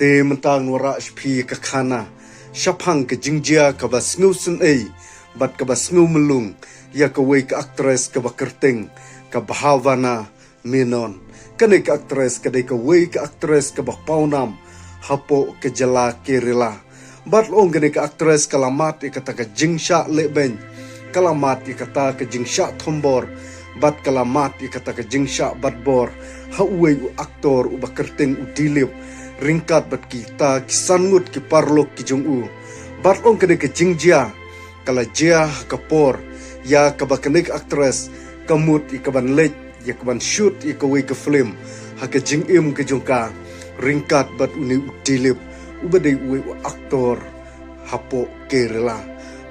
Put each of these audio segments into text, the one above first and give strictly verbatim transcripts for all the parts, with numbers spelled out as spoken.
Te mynta ngan wanrah sha phi ka khana shaphang ka jingjia kaba sngewsynei bad kaba sngewmyllung ïa kawei ka actress kaba kyrteng ka Bhavana Menon. Kane ka actress ka dei kawei ka actress kaba pawnam hapoh ka jylla Kerala. Bad la ong kane ka actress ka la mad ïa kata ka jingshah lehbeiñ, ka la mad ïa kata ka jingshah thombor, bad ka la mad ïa kata ka jingshah batbor ha uwei u actor uba kyrteng u Dilip, ryngkat bad kita ki san ngut ki paralok ki jong u. Bad la ong kane ka jingjia ka la jia ha ka por ïa kaba kane ka actress ka mut ïa kaban leit ïa kaban shoot ïa kawei ka film ha ka jingim ka jong ka, ryngkat bad une u Dilip uba dei uwei u actor hapoh Kerala.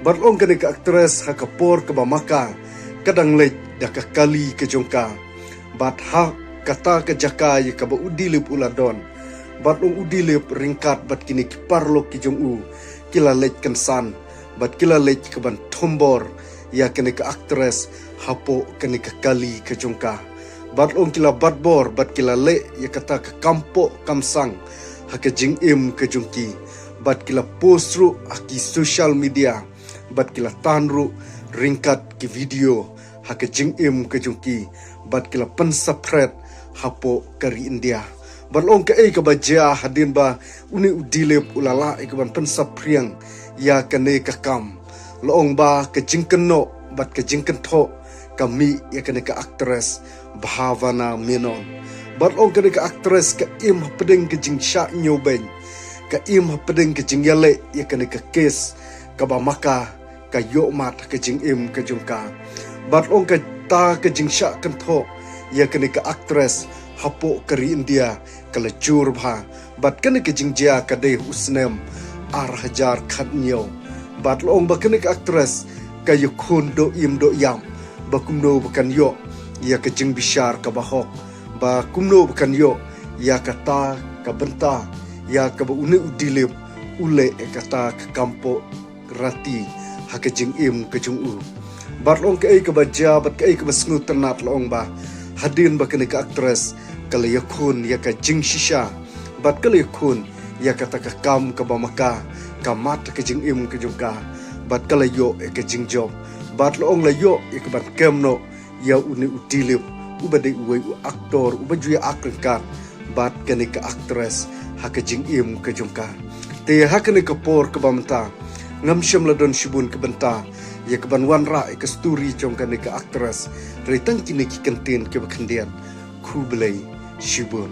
Bad la ong kane ka actress ha ka por kaba ma ka ka dang leit da ka kali ka jong ka, bad ha kata ka jaka ïa kaba u Dilip u la don, bad la ong u Dilip ryngkat bad kine ki paralok ki jong u ki la leit kynsan bad ki la leit kaban thombor ïa kane ka actress hapoh kane ka kali ka jong ka. Bad la ong ki la batbor bad ki la leh ïa kata ka kam poh kam sang ha ka jingim ka jong ki, bad ki la post ruh ha ki social media, bad ki la tan ruh ryngkat ki video ha ka jingim ka jong ki, bad ki la pynsaphriang hapoh ka ri India. Bad la ong kaei kaba jia hadien ba une u Dilip u la lah ïa kaban pynsaphriang ïa kane ka kam, la ong ba ka jingkynnoh bad ka jingkynthoh ka mih ïa kane ka actress Bhavana Menon. Bad la ong kane ka actress ka im hapdeng ka jingshah ñiewbeiñ, ka im hapdeng ka jingïaleh ïa kane ka case kaba ma ka ka ïoh mad ha ka jingim ka jong ka. Bad la ong kata ka jingshah kynthoh ïa kane ka actress hapoh ka ri India ka la jur bha. Bad kane ka jingjia ka dei u snem ar hajar khatñiew. Bad la ong ba kane ka actress ka ïakhun doh im doh ïap ba kumno ba kan ïoh ïa ka jingbishar kaba hok, ba kumno ba kan ïoh ïa kata ka bynta ïa kaba une u Dilip u leh ïa kata ka kam poh rati ha ka jingim ka jong u. Bad la ong kaei kaba jia bad kaei kaba sngewtynnat, la ong ba hadien ba kane ka actress ka la ïakhun ïa ka jingshisha bad ka la ïakhun ïa kata ka kam kaba ma ka ka mad ha ka jingim ka jong ka, bad ka la ïoh ïa ka jingjop. Bad la ong la ïoh ïa kaban kem noh ïa une u Dilip uba dei uwei u actor uba ju ïa ak ryngkat bad kane ka actress ha ka jingim ka jong ka. Te ha kane ka por kaba mynta ngam shym la don shibun ka bynta ïa kaban wanrah ïa ka story jong kane ka actress, hynrei tang kine ki kyntien kiba khyndiat. Khublei shibun.